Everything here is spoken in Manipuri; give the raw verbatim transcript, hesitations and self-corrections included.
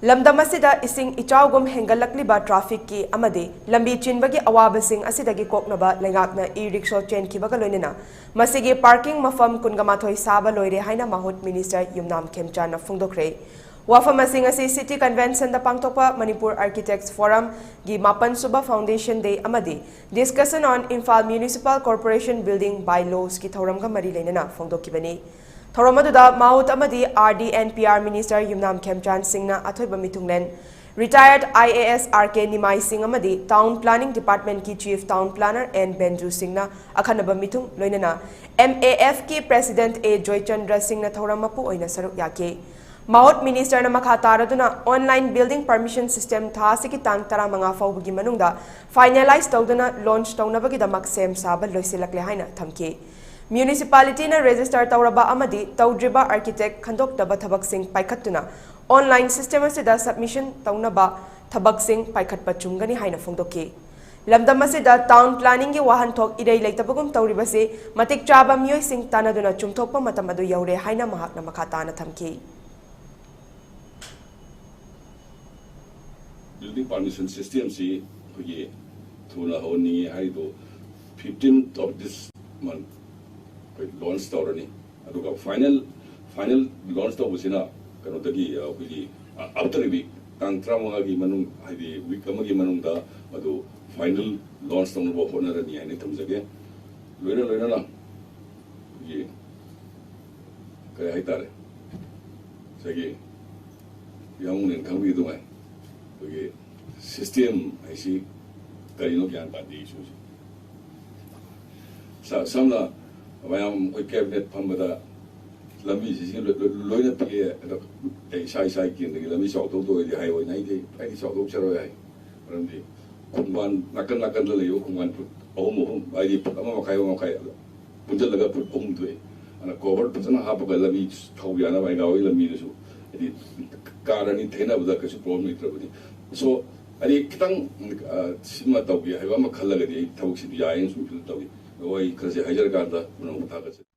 ꯂꯝꯗꯝ ꯑꯁꯤꯗ ꯏꯁꯤꯡ ꯏꯆꯥꯎꯒꯨꯝ ꯍꯦꯟꯒꯠꯂꯛꯂꯤꯕ ꯇ꯭ꯔꯥꯐꯤꯛꯀꯤ ꯑꯃꯗꯤ ꯂꯝꯕꯤ ꯆꯤꯟꯕꯒꯤ ꯑꯋꯥꯕꯁꯤꯡ ꯑꯁꯤꯗꯒꯤ ꯀꯣꯛꯅꯕ ꯂꯩꯉꯥꯛꯅ ꯏ ꯔꯤꯛꯁꯣ ꯆꯦꯟꯈꯤꯕꯒ ꯂꯣꯏꯅꯅ ꯃꯁꯤꯒꯤ ꯄꯥꯔꯀꯤꯡ ꯃꯐꯝ ꯀꯨꯟꯒ ꯃꯥꯊꯣꯏ ꯁꯥꯕ ꯂꯣꯏꯔꯦ ꯍꯥꯏꯅ ꯃꯍꯨꯠ ꯃꯤꯅꯤꯁꯇꯔ ꯌꯨꯝꯅꯥꯝ ꯈꯦꯝꯆꯥꯟꯅ ꯐꯣꯡꯗꯣꯛꯈ꯭ꯔꯦ꯫ ꯋꯥꯐꯝ ꯑꯁꯤꯡ ꯑꯁꯤ ꯁꯤꯇꯤ ꯀꯟꯚꯦꯟꯁꯟꯗ ꯄꯥꯡꯊꯣꯛꯄ ꯃꯅꯤꯄꯨꯔ ꯑꯥꯔꯀꯤꯇꯦꯛꯁ ꯐꯣꯔꯝꯒꯤ ꯃꯥꯄꯟ ꯁꯨꯕ ꯐꯥꯎꯟꯗꯦꯁꯟ ꯗꯦ ꯑꯃꯗꯤ Discussion on Imphal Municipal Corporation Building By Lawsꯀꯤ ꯊꯧꯔꯝꯒ ꯃꯔꯤ ꯂꯩꯅꯅ ꯐꯣꯡꯗꯣꯛꯈꯤꯕꯅꯤ꯫ ꯊꯧꯔꯝ ꯑꯗꯨꯗ ꯃꯥꯎꯠ ꯑꯃꯗꯤ RD and PR minister Yumnam Khemchand ꯁꯤꯡꯅ ꯑꯊꯣꯏꯕ ꯃꯤꯊꯨꯡꯂꯦꯟ, ꯔꯤꯇꯥꯌꯔꯗ IAS RK ꯅꯤꯃꯥꯏ ꯁꯤꯡ ꯑꯃꯗꯤ ꯇꯥꯎꯟ ꯄ꯭ꯂꯥꯅꯤꯡ ꯗꯤꯄꯥꯔꯠꯃꯦꯟꯠꯀꯤ chief town planner N Benju ꯁꯤꯡꯅ ꯑꯈꯟꯅꯕ ꯃꯤꯊꯨꯡ, ꯂꯣꯏꯅꯅ MAFꯀꯤ ꯄ꯭ꯔꯦꯁꯤꯗꯦꯟꯠ ꯑꯦ ꯖꯣꯏꯆꯟꯗ꯭ꯔ ꯁꯤꯡꯅ ꯊꯧꯔꯝ ꯃꯄꯨ ꯑꯣꯏꯅ ꯁꯔꯨꯛ ꯌꯥꯈꯤ꯫ ꯃꯥꯎꯠ ꯃꯤꯅꯤꯁꯇꯔꯅ ꯃꯈꯥ ꯇꯥꯔꯗꯨꯅ online building permission system ꯊꯥ ꯑꯁꯤꯒꯤ ꯇꯥꯡ ꯇꯔꯥꯃꯉꯥ ꯐꯥꯎꯕꯒꯤ ꯃꯅꯨꯡꯗ finalise ꯇꯧꯗꯨꯅ launch ꯇꯧꯅꯕꯒꯤꯗꯃꯛ ꯁꯦꯝ ꯁꯥꯕ ꯂꯣꯏꯁꯤꯜꯂꯛꯂꯦ ꯍꯥꯏꯅ ꯊꯝꯈꯤ꯫ ꯃ꯭ꯌꯨꯅꯤꯁꯤꯄꯥꯂꯤꯇꯤꯅ ꯔꯦꯖꯤꯁꯇꯔ ꯇꯧꯔꯕ ꯑꯃꯗꯤ ꯇꯧꯗ꯭ꯔꯤꯕ ꯑꯥꯔꯀꯤꯇꯦꯛ ꯈꯟꯗꯣꯛꯇꯕ ꯊꯕꯛꯁꯤꯡ ꯄꯥꯏꯈꯠꯇꯨꯅ online system ꯑꯁꯤꯗ submission ꯇꯧꯅꯕ ꯊꯕꯛꯁꯤꯡ ꯄꯥꯏꯈꯠꯄ ꯆꯨꯝꯒꯅꯤ ꯍꯥꯏꯅ ꯐꯣꯡꯗꯣꯛꯈꯤ꯫ ꯂꯝꯗꯝ ꯑꯁꯤꯗ ꯇꯥꯎꯟ ꯄ꯭ꯂꯥꯅꯤꯡꯒꯤ ꯋꯥꯍꯟꯊꯣꯛ ꯏꯔꯩ ꯂꯩꯇꯕꯒꯨꯝ ꯇꯧꯔꯤꯕꯁꯤ ꯃꯇꯤꯛ ꯆꯥꯕ ꯃꯤꯑꯣꯏꯁꯤꯡ ꯇꯥꯟꯅꯗꯨꯅ ꯆꯨꯝꯊꯣꯛꯄ ꯃꯇꯝ ꯑꯗꯨ ꯌꯧꯔꯦ ꯍꯥꯏꯅ ꯃꯍꯥꯛꯅ ꯃꯈꯥ ꯇꯥꯅ ꯊꯝꯈꯤ꯫ Building permission systemꯁꯤ ꯑꯩꯈꯣꯏꯒꯤ ꯊꯨꯅ ꯍꯧꯍꯟꯅꯤꯡꯉꯤ ꯍꯥꯏꯔꯤꯗꯣ fifteenth of this month ꯑꯩꯈꯣꯏ launch ꯇꯧꯔꯅꯤ꯫ ꯑꯗꯨꯒ final final launch ꯇꯧꯕꯁꯤꯅ ꯀꯩꯅꯣꯗꯒꯤ ꯑꯩꯈꯣꯏꯒꯤ after week ꯇꯥꯡ ꯇꯔꯥꯃꯉꯥꯒꯤ ꯃꯅꯨꯡ, ꯍꯥꯏꯗꯤ week ꯑꯃꯒꯤ ꯃꯅꯨꯡꯗ ꯃꯗꯨ final launch ꯇꯧꯅꯕ ꯍꯣꯠꯅꯔꯅꯤ ꯍꯥꯏꯅ ꯊꯝꯖꯒꯦ꯫ ꯂꯣꯏꯅ ꯂꯣꯏꯅꯅ ꯑꯩꯈꯣꯏꯒꯤ ꯀꯔꯤ ꯍꯥꯏꯇꯥꯔꯦ, ꯉꯁꯥꯏꯒꯤ ꯌꯥꯝ ꯈꯪꯕꯤꯗꯨꯉꯥꯏ ꯑꯩꯈꯣꯏꯒꯤ system ꯍꯥꯏꯁꯤ ꯀꯔꯤꯅꯣ ꯒ꯭ꯌꯥꯟ ꯇꯥꯗꯦ ꯏꯁꯨꯁꯦ꯫ ꯁꯝꯅ ꯃꯌꯥꯝ ꯑꯩꯈꯣꯏ cabinet ꯐꯝꯕꯗ ꯂꯝꯕꯤꯁꯤ ꯂꯣꯏꯅ ꯄꯤꯛꯑꯦ ꯑꯗꯣ, ꯑꯩ ꯏꯁꯥ ꯏꯁꯥꯒꯤ ꯀꯦꯟꯗ꯭ꯔꯒꯤ ꯂꯝꯕꯤ ꯆꯥꯎꯊꯣꯛꯇ ꯑꯣꯏꯔꯗꯤ highway ninety ꯑꯩꯗꯤ ꯆꯥꯎꯊꯣꯛꯆꯔꯣꯏ ꯍꯥꯏ꯫ ꯃꯔꯝꯗꯤ ꯈꯣꯡꯕꯥꯟ ꯅꯥꯀꯟ ꯅꯥꯀꯟꯗ ꯂꯩꯕ ꯈꯣꯡꯕꯥꯟ ꯐꯨꯠ ꯑꯍꯨꯝ ꯑꯍꯨꯝ, ꯍꯥꯏꯗꯤ ꯐꯨꯠ ꯑꯃ ꯃꯈꯥꯏ ꯑꯃ ꯃꯈꯥꯏ ꯄꯨꯟꯁꯤꯜꯂꯒ ꯐꯨꯠ ꯑꯍꯨꯝ ꯊꯣꯛꯑꯦ꯫ ꯑꯗꯨꯅ culvert ꯐꯖꯅ ꯍꯥꯞꯄꯒ ꯂꯝꯕꯤ ꯊꯧꯕ ꯌꯥꯅꯕ ꯍꯥꯏꯒꯥꯎꯒꯤ ꯂꯝꯕꯤꯗꯨꯁꯨ ꯍꯥꯏꯗꯤ car ꯑꯅꯤ ꯊꯩꯅꯕꯗ ꯀꯩꯁꯨ problem ꯂꯩꯇ꯭ꯔꯕꯅꯤ꯫ So ꯍꯥꯏꯗꯤ ꯈꯤꯇꯪ ꯁꯤꯃ ꯇꯧꯒꯦ ꯍꯥꯏꯕ ꯑꯃ ꯈꯜꯂꯒꯗꯤ ꯑꯩ ꯊꯕꯛꯁꯤꯗꯤ ꯌꯥꯏꯌꯦꯅ ꯁꯨꯝ feel ꯇꯧꯏ꯫ ꯑꯗꯣ ꯑꯩ ꯈꯔꯁꯦ ꯍꯥꯏꯖꯔꯀꯥꯟꯗ ꯄꯨꯝꯅꯃꯛ ꯊꯥꯒꯠꯆꯔꯤ꯫